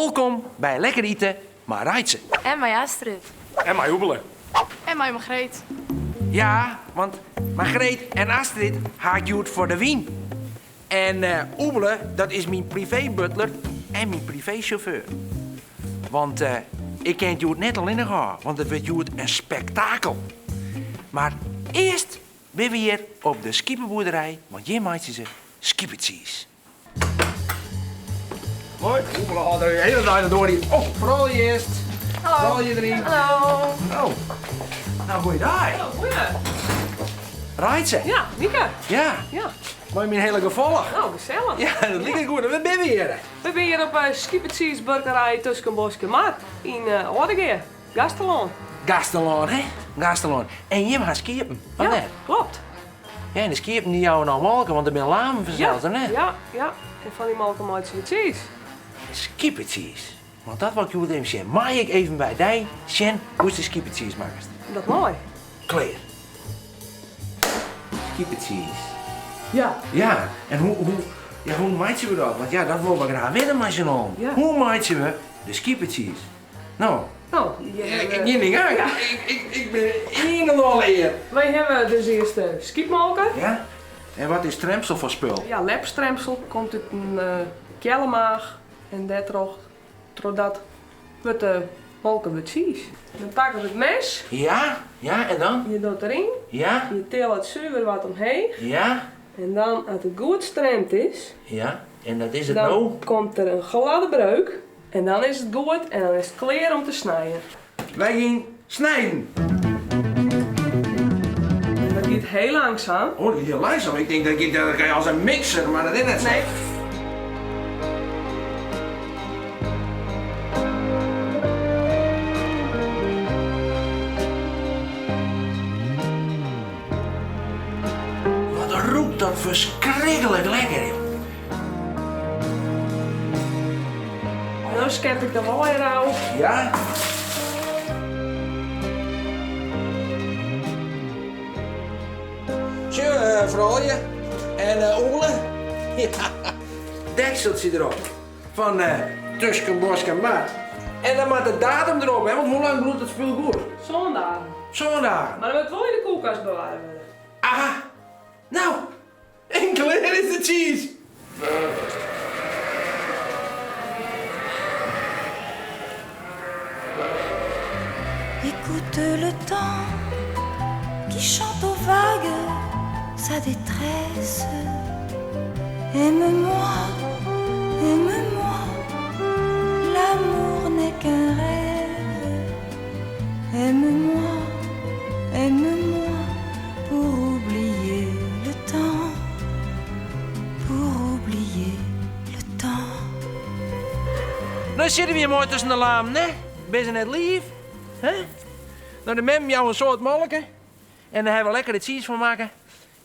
Wolkom by Lekker Ite mei Reitse. En mei Astrid. En mei Oebele. En mei Margreet. Ja, want Margreet en Astrid ha ik hjoed foar de wyn. En Oebele, dat is myn privee-butler en myn privee-sjauffeur. Want ik kin it hjoed net allinnich ôf, want it wurdt hjoed in spektakel. Mar earst binne we hjir op de skieppeboerderij, want hjir meitsje se skieppetsiis. Hoi, Oebele hâldt de hiele dei de doar iepen. Oh, froulju earst. Hallo. Froulju deryn. Hallo. Oh. Nou, goeie-dei. Hallo, goeie. Reitse. Ja, Mieke. Ja. Ja. Mei myn hiele gefolch. Nou, gesellich. Ja, dat liket goed. Wêr binne we hjir? We binne hjir op de skieppetsiisbuorkerij Tusken Bosk en Mar yn Aldegea, Gaasterlân. Gaasterlân, hè? Gaasterlân. En jim ha skiepen, of Ja, net? klopt. Ja, en de skiepen dy jouwe no molke, want der binne lamen fansels, Ja, of net? ja, ja. En fan dy molke meitsje we tsiis. Skieppetsiis. Want dat wol ik hjoed even sjen. Mei ik even by dy sjen hoe'tst de skieppetsiis makkest? Dat mei. Klear. Skieppetsiis. Ja. Ja, en hoe, hoe, ja, hoe meitsje we dat? Want ja, dat wolle we graach witte mei syn allen. Ja. Hoe meitsje we de skieppetsiis? No, No, je hawwe- gean dyn gang. Ja. Ik, ik bin ien en al ear. Wy hawwe dus earst de skiepmolke. Ja? En wat is stremsel foar spul? Ja, lepstremsel komt út in keallemaach en dêrtroch trochdat wurdt de molke wurdt tsiis. Dan pakke we it mes. Ja, ja, en dan? Je docht deryn. Ja. Je tille it suver wat omheech. Ja. En dan, as it goed stremd is. Ja, en dat is it dan no? komt der in gladde breuk en dan is it goed en dan is it klear om te snijen. Wy gean snijden. En dat giet hiel langsaam. Oh, dat giet hiel langsaam. Ik tink dat giet dat kan je als een mixer, mar dat is net sa. Nee. Wat rûkt dat ferskriklik lekker, joh. No skep ik de waaier ôf. Ja. Sjoch, eh, froulju en uh, Oele. Ja, dekseltsje derop. Fan uh, Tusken Bosk en Mar. En dan moat de datum derop, hè, want hoe lang bliuwt it spul goed? Sân dagen. Sân dagen. Mar dan moat wol yn de koelkast bewarre wurde. Aha. Nou, En klear is de tsiis! Écoute le temps qui chante aux vagues sa détresse. Aime-moi, aime-moi, l'amour n'est qu'un rêve. Aime-moi, aime-moi pour oublier le temps, pour oublier le temps. No sitte we hjir moai tusken de lamen, hè? Binne se net lief? Hè? No, de memmen jouwe in soad molke. En dêr hawwe we lekker de tsiis fan makke.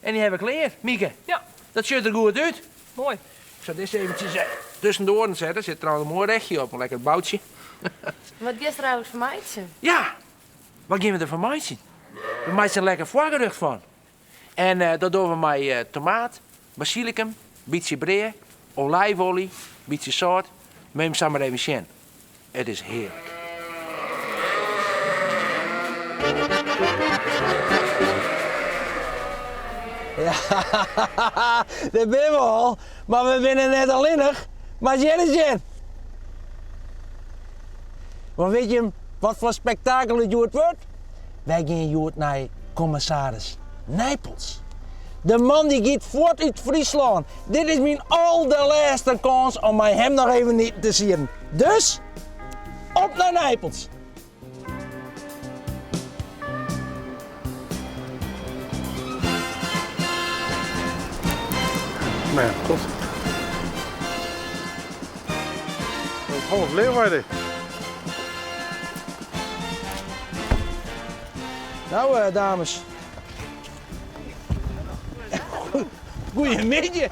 En dy hawwe we klear, Mieke. Ja. Dat sjocht der goed út. Moai. Ik sil dizze eventsjes tusken de oaren sette. Sit trouwens in moai rechje op, in lekker boutsje. Wat giest der eigenlik fan meitsjen? Ja, wat gean we der fan meitsjen? We meitsje der lekker foargerjocht fan. En eh, dat dogge we mei eh, tomaat, basilikum, bytsje brea, olijfolie, bytsje sâlt. Moat jim sa mar even sjen. It is hearlik. Ja, dêr binne we al. Mar we binne net allinnich. Mar sjen ris hjir. Want wit jim wat foar spektakel it hjoed wurdt? Wy gean hjoed nei kommissaris Nijpels. De man dy giet fuort út Fryslân. Dit is myn alderlêste kâns om mei him noch even iten te sieden. Dus, op nei Nijpels! Nou ja, klopt. Half Leeuwarden. Nou, eh, dames. Goeiemiddei.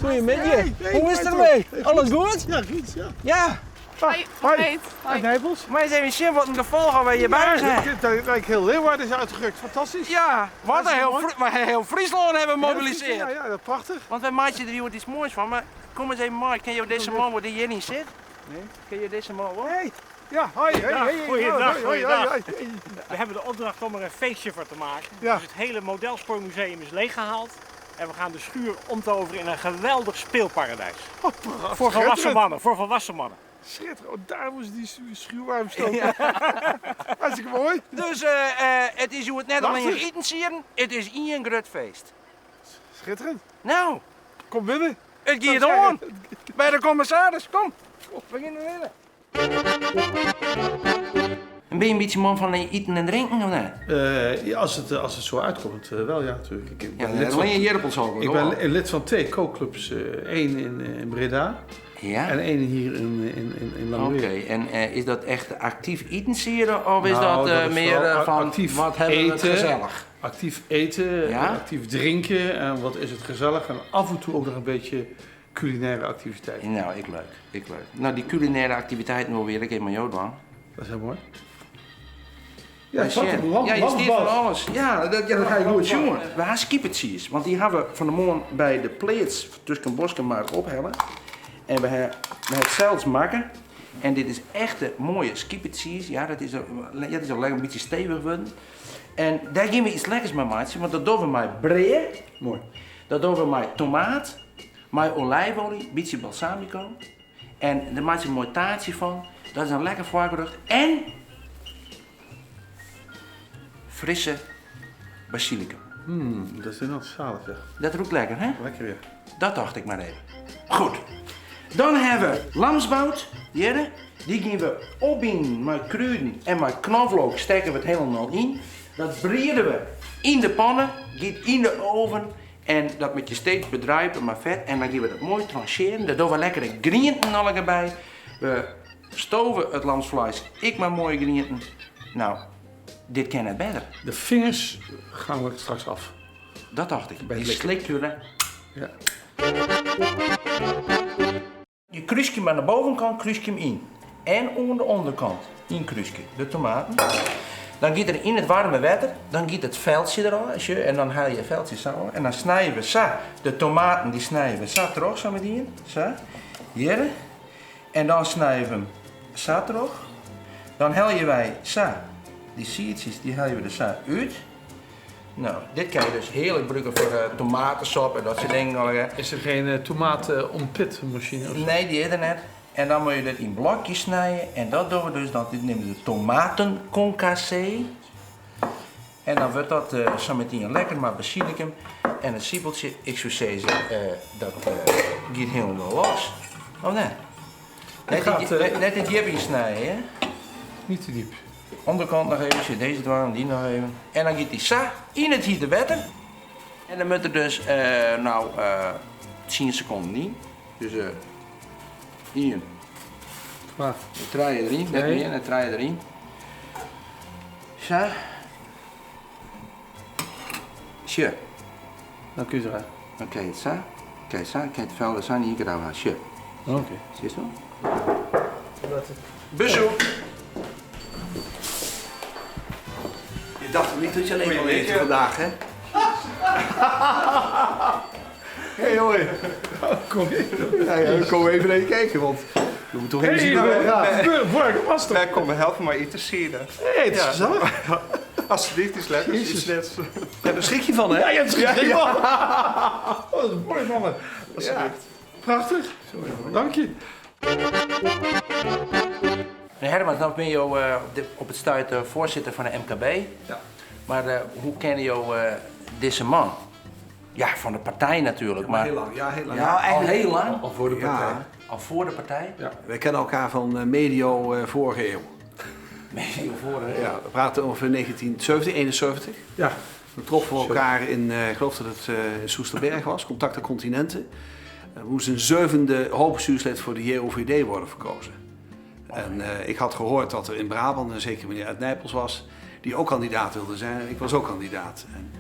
Goeiemiddei. Hoe is it dermei? Alles goed? Ja, goed, ja. Ja. Hoi, Hoi. Hoi. Nijpels. Mar ris even sjen wat in gefolch wy hjir by ús ha. Lijkt heel Leeuwarden is uitgerukt. Fantastisch. Ja, wat een heel, maar heel Fryslân hawwe we mobilisearre. Ja, ja, dat prachtig. Want wy meitsje der hjoed iets moais fan, mar kom ris even mei. Kenne jo dizze man dy't hjiryn sit? Nee. Ken je deze man wel? Hey. Ja, hoi. Hey, Dag, hey, hey, goeiedag, hoi, hoi, goeiedag. hoi, hoi. We hebben de opdracht om er een feestje voor te maken. Ja. Dus het hele modelspoormuseum is leeggehaald. En we gaan de schuur omtoveren in een geweldig speelparadijs. Oh, prachtig. Voor volwassen mannen, voor volwassen mannen. Schitterend. Oh, daar moest die schuur aanstoken. Hartstikke mooi. Dus het is hoe het net alleen Prachtig. eten zien, het is één groot feest. Schitterend. Nou, Kom binnen. het gaat on. Bij de commissaris, kom. We gaan binnen. En ben je een beetje man van eten en drinken of niet? Ja, als het zo uitkomt, wel ja, natuurlijk. Ik ben Ja, lid van, alleen je ook. ik ben lid van twee kookclubs. Eén in Breda Ja? en één hier in Oké, Langerweer. en is dat echt actief eten sieren of is Nou, dat, dat is meer vooral van actief wat hebben we het eten. gezellig? Actief eten, Ja? actief drinken en wat is het gezellig. En af en toe ook nog een beetje culinaire activiteit. Nou, ik leuk, ik leuk. Nou, die culinaire activiteiten wil weer ik even met jou doen. Dat is heel mooi. Ja, het zat op ja, je stiert van landbouw. alles. Ja, dat ga je goed zien. We gaan skippertjes, want die hebben we van de morgen bij de plates tussen Boskenmarkt ophellen. En we hebben het zelfs maken. En dit is echt een mooie skippertjes. Ja, dat is, ja, dat is al lekker een beetje stevig worden. En daar gaan we iets lekkers mee maken, want dat doen we met breien. Mooi. Dat doen we met tomaat, met olijfolie, een beetje balsamico. En daar maak je een mooi taartje van. Dat is een lekker voorgerecht. En frisse basilicum. Dat is inderdaad zalig, zeg. Dat ruikt lekker, hè? Lekker weer. Dat dacht ik maar even. Goed. Dan hebben we lamsbout. Hier, die gaan we opbinden met kruiden en met knoflook steken we het helemaal in. Dat breden we in de pannen, gaat in de oven en dat moet je steeds bedrijven maar vet. En dan gaan we dat mooi trancheren. Daar doen we lekkere groenten nog bij. We stoven het lamsvlees, ik maar mooie groenten. Nou, dit kan het beter. De vingers gaan we straks af. Dat dacht ik. Bij het Die likken. slikt jullie. Ja. Je kruis hem aan de bovenkant, kruis je hem in. En onder de onderkant, in kruis je de tomaten. Dan gaat er in het warme water, dan gaat het veldje eraf. als je- En dan haal je het veldje zo. En dan snijden we zo. De tomaten die snijden we zo terug, zo met die. Zo. Hier. En dan snijden we hem zo terug. Dan haal je wij zo. Die siertjes, die haal je er zo uit. Nou, dit kan je dus heerlijk gebruiken voor tomatensop en dat soort dingen. al, hè. Is er geen tomaten ontpitmachine of zo? Nee, die is er net. En dan moet je dat in blokjes snijden. En dat doen we dus, dan, dit nemen we de tomaten concassé. En dan wordt dat zo meteen lekker, maar basilicum. En een siepeltje, ik zou zeggen, dat gaat helemaal los. Oh nee. Net, gaat, net het jibje snijden, hè? Niet te diep. Onderkant nog even, deze dwang, die nog even. En dan gaat die sa in het hitte water. En dan moet er dus, 10 seconden in. Dus 1, Klaar. dan draai je erin, net Twee. meer, dan draai je erin. Zo. Zo. Dan kun je eruit. Oké, zo. Kijk, zo. Kijk, het vuil is aan hier gedaan. Zo. Oké. Zie je zo? Bezoek. Je dacht toch niet dat je alleen kon eten vandaag, hè? Hey hoi. Kom even. Ja, ja, kom even naar je kijken, want we moeten toch even zien hoe het gaat. Burgemeester. Wij komen helpen maar interesseren. Hey, het is Ja. gezellig. Alsjeblieft, is lekker. Jezus. Is net. Ja, daar schrik je van, hè? Ja, je hebt het ja, Oh, dat is mooi, mannen. Alsjeblieft. Prachtig. Dank je. Meneer Hermans, nou ben je op het stuit voorzitter van de MKB. Ja. Maar hoe kennen jou deze man? Ja, van de partij natuurlijk, maar Heel lang, ja, heel lang. Ja, Nou, al eigenlijk- heel lang. Al voor de partij. Ja, Al voor de partij? Ja. wij kennen elkaar van medio vorige eeuw. Medio voor, hè? Ja, we praten over 1970, 71. Ja. We troffen elkaar in, ik geloof dat het in Soesterberg was, Contact de Continenten. We moesten een zevende hoofdbestuurslid voor de JOVD worden verkozen. En ik had gehoord dat er in Brabant een zekere meneer uit Nijpels was, die ook kandidaat wilde zijn. En ik was ook kandidaat. En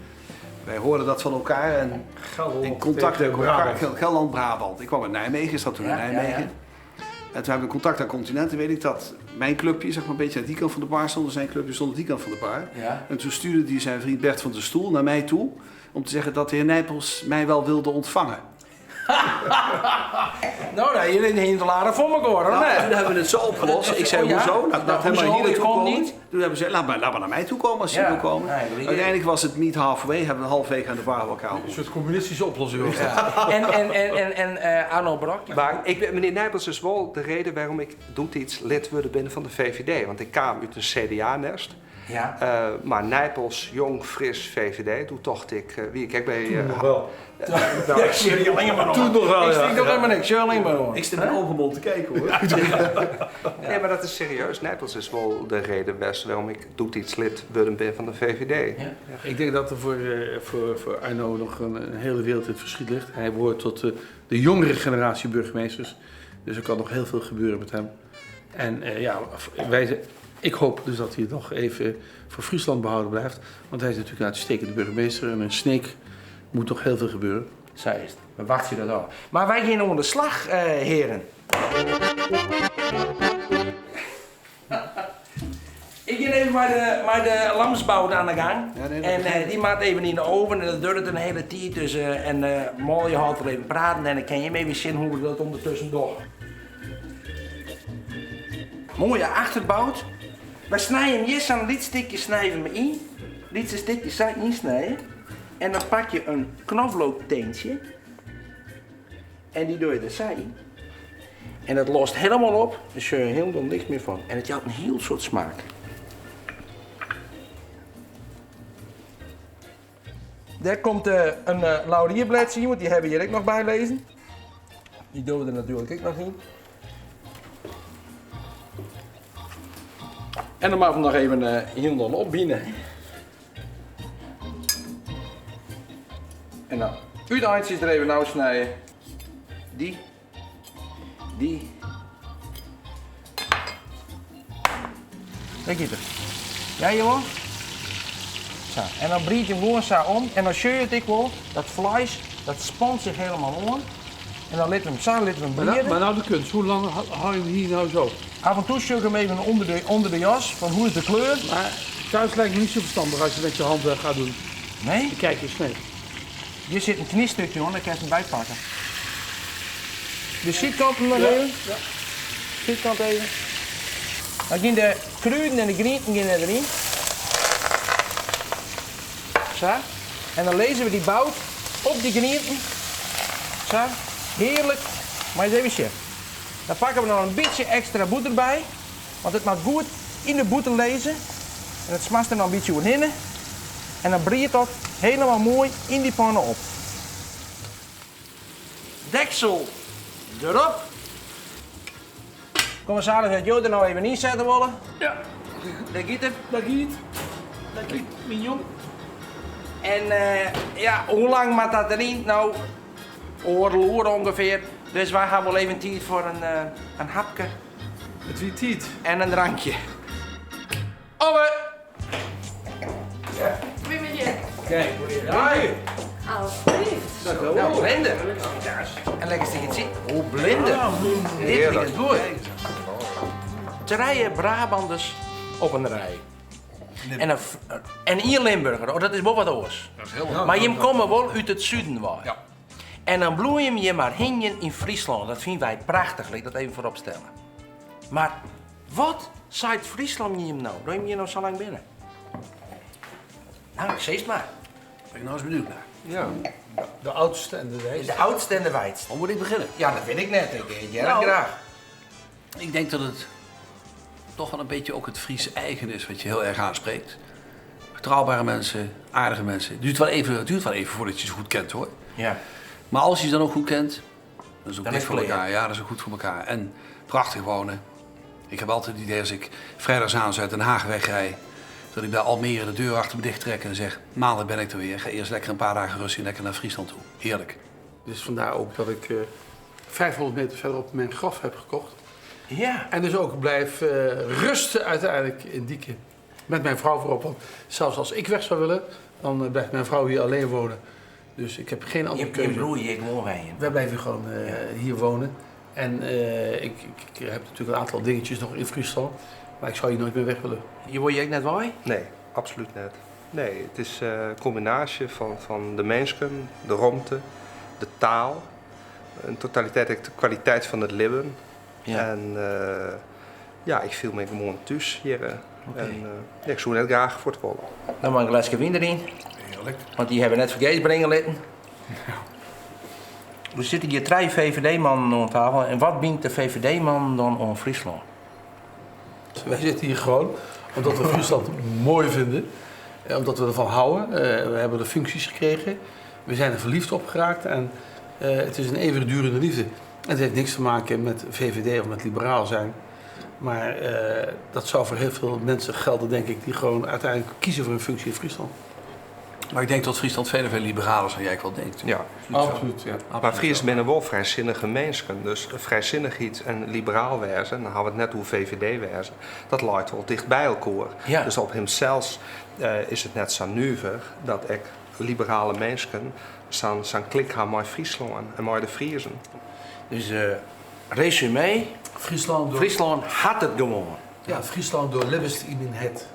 wij hoorden dat van elkaar en Gelderland in contact tegen met elkaar. Brabant. Gelderland-Brabant. Ik kwam uit Nijmegen, zat toen in Ja, ja, Nijmegen. ja. En toen hebben we contact aan continenten, weet ik dat mijn clubje zeg maar, een beetje aan die kant van de bar stond en zijn clubje stond aan die kant van de bar. Ja. En toen stuurde hij zijn vriend Bert van der Stoel naar mij toe om te zeggen dat de heer Nijpels mij wel wilde ontvangen. Nou, daar jullie in de lade voor me hoor, Nou, hè? toen hebben we het zo opgelost. Ik zei, Oh, ja? hoezo? Nou, laat hem maar hoezo? hier naartoe Ik kom komen. niet. Toen hebben ze laat maar naar mij toe komen als ze Ja. wil komen. Nee, dat Uiteindelijk was het niet halfway, hebben we halfweg aan de bar elkaar Een soort communistische oplossing was dat. En Arno Brok. Maar ik, meneer Nijpels is wel de reden waarom ik doet iets lid worden binnen van de VVD. Want ik kwam uit een CDA-nest. Ja. Maar Nijpels, jong, fris, VVD. Toen dacht ik, wie ik kijk bij... Toen nog wel. Nou, Ja, ik zie jullie alleen maar nog. Toen nog wel, Ik ja. zie nog helemaal niks. Ik zie alleen maar nog. Ik sta met open mond te kijken hoor. Nee, maar dat is serieus. Nijpels is wel de reden best waarom ik doet iets lid worden ben van de VVD. Ja. Ik denk dat er voor Arno nog een hele wereld in het verschiet ligt. Hij behoort tot de jongere generatie burgemeesters. Dus er kan nog heel veel gebeuren met hem. En ja, wij, ik hoop dus dat hij nog even voor Friesland behouden blijft. Want hij is natuurlijk een uitstekende burgemeester. En in Sneek moet nog heel veel gebeuren. Zo is het. We wachten je dat al. Maar wij gaan onder de slag, heren. Ik ga even bij de lamsbout aan de gang. Ja, nee, dat en begrijp ik. die maakt even in de oven en dat duurt het een hele tijd. Dus, en mooi, je had er even praten en dan kan je hem even zien hoe we dat ondertussen doen. Mooie achterbout. We snijden hem eerst een stukje snijden we hem in. Lietse stukjes insnijden. En dan pak je een knoflookteentje. En die doe je er zo in. En dat lost helemaal op. Daar zul je helemaal niks meer van. En het jouwt een heel soort smaak. Daar komt een laurierbladje in, want die hebben hier ook nog bij lezen. Die doen we er natuurlijk ook nog in. En dan mag we nog even helemaal opbinden. En dan uiteindjes er even nou snijden. Die. Die. Daar gaat het. Ja, jongen? Zo. En dan breed je hem gewoon zo om. En dan zie je het ik wel. Dat vlees, dat spant zich helemaal om. En dan laten we hem zo, laten we hem Maar nou, breden. maar nou de kunst, hoe lang hou je hem hier nou zo? Af en toe zoek ik hem even onder de jas. Van hoe is de kleur? Maar thuis lijkt me niet zo verstandig als je met je handen gaat doen. Nee? Dan kijk eens, nee. Hier zit een kniestukje, hoor. Dan kan je hem bijpakken. De zijkant nog even. Ja. Zijkant even. Dan gaan de kruiden en de groenten gaan erin. Zo. En dan lezen we die bout op die groenten. Zo. Heerlijk. Maar eens even zien. Dan pakken we nog een beetje extra boter bij. Want het mag goed in de boter lezen. En het smast er nog een beetje overheen. En dan breekt dat helemaal mooi in die pannen op. Deksel erop. Commissaris, had jou er nou even in zetten willen? Ja. Daar giet het. Dat giet. Dat giet, mignon. En ja, hoe lang moet dat erin? Nou, oorloer ongeveer. Dus wij gaan wel even tijd voor een hapje. Het wie tijd. En een drankje. Over! Wie ben je? Kijk, ja. Alsjeblieft. Nou, blender. En lekker stukje zien. Oh, blender. Dit vind ik goed. Drie Brabanders op een rij. En een Limburger, oh, dat is wel wat oors. Dat is heel wat. Maar je komt wel uit het zuiden waar. Ja. En dan bloeien je maar hingen in Friesland. Dat vinden wij prachtig, laat ik dat even voorop stellen. Maar wat zei Friesland je hem nou? Doe je hem hier nou zo lang binnen? Nou, ik zeg het maar. Ben ik nou eens benieuwd naar. Ja. De oudste en de wijste. De oudste en de wijdste. Hoe moet ik beginnen? Ja, dat weet ik net. Ik weet jij Nou. graag. Ik denk dat het toch wel een beetje ook het Fries eigen is wat je heel erg aanspreekt. Betrouwbare mensen, aardige mensen. Het duurt wel even voordat je ze goed kent hoor. Ja. Maar als je ze dan ook goed kent, dan is het ook Dan dik is voor het clear. elkaar. Ja, dat is ook goed voor elkaar. En prachtig wonen. Ik heb altijd het idee als ik vrijdagavond uit Den Haag wegrij, dat ik bij Almere de deur achter me dicht trek en zeg, maandag ben ik er weer. Ga eerst lekker een paar dagen rusten en lekker naar Friesland toe. Heerlijk. Dus vandaar ook dat ik 500 meter verderop mijn graf heb gekocht. Ja. En dus ook blijf rusten uiteindelijk in Dieke. Met mijn vrouw voorop. Want zelfs als ik weg zou willen, dan blijft mijn vrouw hier alleen wonen. Dus ik heb geen andere Je keuze. broer, je woont bij je. Wij blijven gewoon hier wonen. En ik heb natuurlijk een aantal dingetjes nog in Friesland. Maar ik zou hier nooit meer weg willen. Je word je ook net waai? Nee, absoluut niet. Nee, het is een combinatie van de mensen, de ruimte, de taal. In totaliteit ek de kwaliteit fan it libben. En ja, ik fiel my gewoan thús hjir. En ja, ik soe net graach fuort wolle. Dan mei in gleske wyn deryn. Hearlik. Want dy hawwe we net fergees bringe litten. Der sitte hjir trije VVD-mannen oan tafel. En wat bynt de VVD-mannen dan oan Fryslân? Wij zitten hier gewoon omdat we Friesland mooi vinden. Omdat we ervan houden. We hebben de functies gekregen. We zijn er verliefd op geraakt. En het is een eeuwigdurende liefde. En het heeft niks te maken met VVD of met liberaal zijn. Maar dat zou voor heel veel mensen gelden, denk ik, die gewoon uiteindelijk kiezen voor een functie in Friesland. Maar ik denk dat Friesland veel, veel liberaler is dan jij wel denkt. Ja. Absoluut, ja. Maar Fries binnen wel vrijzinnige mensen. Dus vrijzinnigheid en liberaal wezen, dan hebben we het net hoe VVD wezen, dat lijkt wel dicht bij elkaar. Ja. Dus op hemzelf is het net zo nuver dat ik liberale mensen zo'n klik hebben met Friesland en met de Friezen. Dus resume, Friesland door, Friesland had het gewoon. Ja, Friesland door Libbest in het.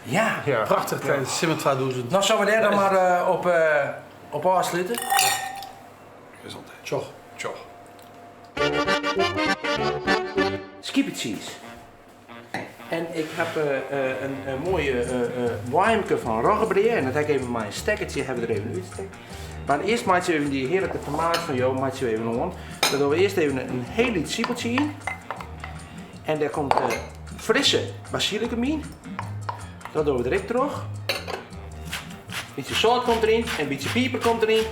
Ja. Ja. Prachtig tijdens Simmer 2000. Nou, zullen we daar dan maar op afsluiten? Gezondheid. Tjoch. Tjoch. Skip cheese. En ik heb een mooie warmke van roggebreid. En dat heb ik even mijn stekkertje hebben we er even uitgestekt. Maar eerst maak je even die heerlijke tomaat van jou maak je even aan. Dan doen we eerst even een heel liet siepeltje in. En daar komt frisse basilicum in. Dat doen we direct terug. Een beetje zout komt erin en een beetje peper komt erin.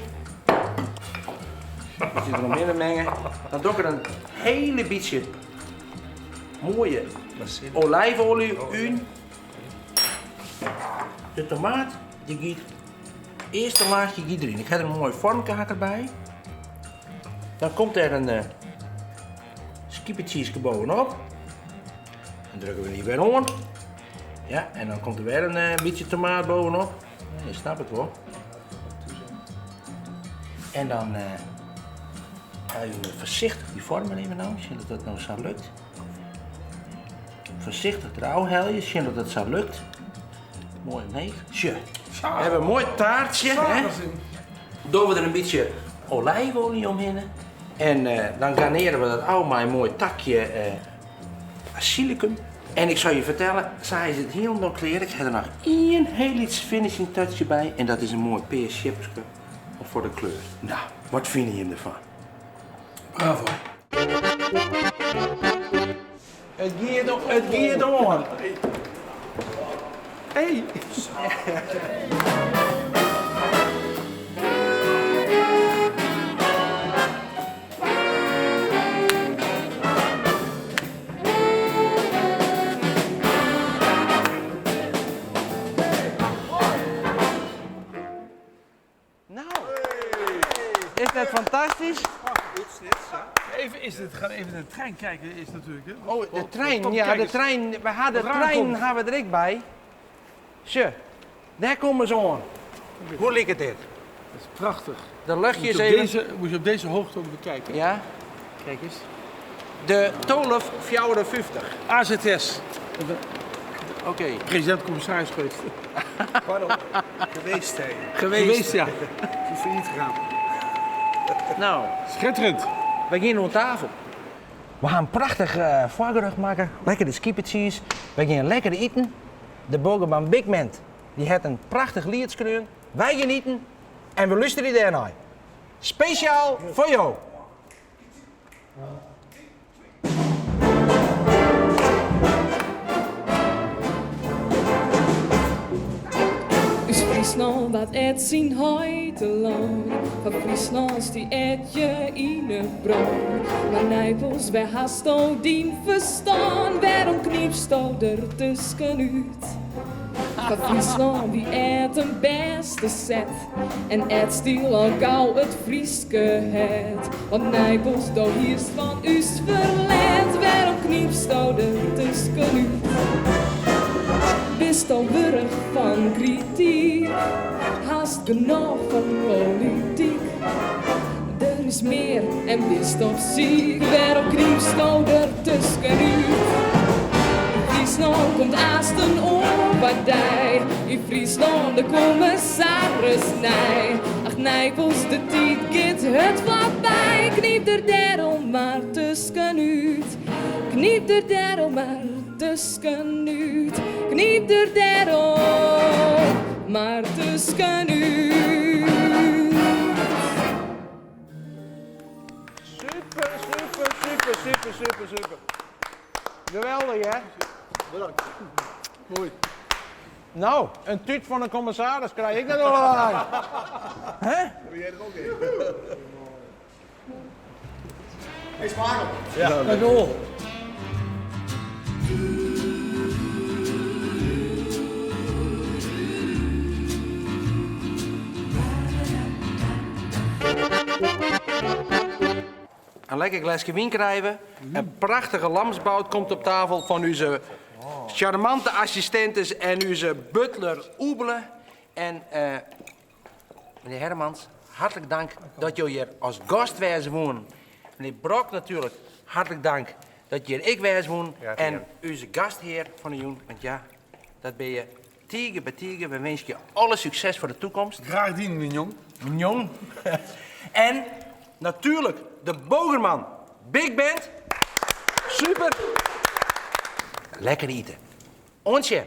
Een beetje eromheen mengen. Dan doe ik er een hele beetje mooie olijfolie in. De tomaat, die giet eerst een laagje giet erin. Ik heb er een mooie vormkaart erbij. Dan komt er een skippertje bovenop. Dan drukken we die weer aan. Ja, en dan komt er weer een beetje tomaat bovenop. Ja, je snapt het wel. En dan ga je voorzichtig die vormen even nou, zien dat dat nou zo lukt. Voorzichtig trouw helje, zien dat het zo lukt. Mooi omheen. Tje. We hebben een mooi taartje. Hè? Doen we er een beetje olijfolie omheen. En dan garneren we dat allemaal een mooi takje basilicum. En ik zal je vertellen, zij is het helemaal klaar. Ik heb er nog één heel iets finishing touchje bij. En dat is een mooi peerchipske voor de kleur. Nou, wat vind je ervan? Bravo. Het gaat door. Hey. Nou, is dat fantastisch? Even is het, gaan even de trein kijken is natuurlijk. Hè? Oh, de trein, Kom, ja, kijk de eens. trein. We hadden de Wat raar trein komt. hebben we er ook bij. Zo, daar komen ze aan. Hoe ligt het dit? Dat is prachtig. De luchtjes Moet je op even. Deze, moet je op deze hoogte ook bekijken. Ja. Kijk eens. De Tolef 54. AZS. Oké. President-commissaris geweest. Pardon. Geweest, hè. Geweest. Geweest, ja. Het is failliet gegaan. Nou. Schitterend. We gaan om tafel. We gaan een prachtig voorgerecht maken. Lekker de skippertjes. We gaan lekker eten. De Bogerman Big Band, die heeft een prachtig liedskreun. Wij gaan eten en we luisteren daarna. Speciaal voor jou. Us Friesland wat et zijn heiteland. Van Friesland die et je in de brand. Maar Nijpels, waar hast du dien verstaan? Waarom kniepst du er tussenuit? Van Friesland wie et een beste set. En et stil al gauw het Frieske het. Want Nijpels, do hierst van us verlet. Waarom kniepst du er tussenuit? Bist al wurg van kritiek, haast genoeg van politiek. Er is meer en bist op ziek, waarom kniepst du er tussenuit? In Friesland komt haast een onpartij, in Friesland de commissaris nij. Ach, Ach Nijpels, de tiid giet hurd foarby, knyp der dêrom mar tuskenút. Knyp der dêrom mar tuskenút. Knyp der dêrom mar tuskenút. Super, super, super, super, super, super. Geweldich, hè? Bedankt. Mooi. Nou, in tút fan de kommissaris krij ik net oan de lijn. Hè? Wil jij er ook in? Hey, smakelijk. Ja, dank u wel. Een lekker glaasje wyn krijgen we. Een prachtige lamsbout komt op tafel van onze charmante assistentes en onze butler Oebele. En eh, meneer Hermans, hartelijk dank dat jullie hier als gast wezen wonen. Meneer Brok natuurlijk, hartelijk dank dat je hier ik wezen woon. En onze gastheer van de joen, want ja, dat ben je tige bij tige. We wensen je alle succes voor de toekomst. Graag dien, mignon. Mignon. en natuurlijk de Bogerman Big Band. Super. Lekker eten. Ontje.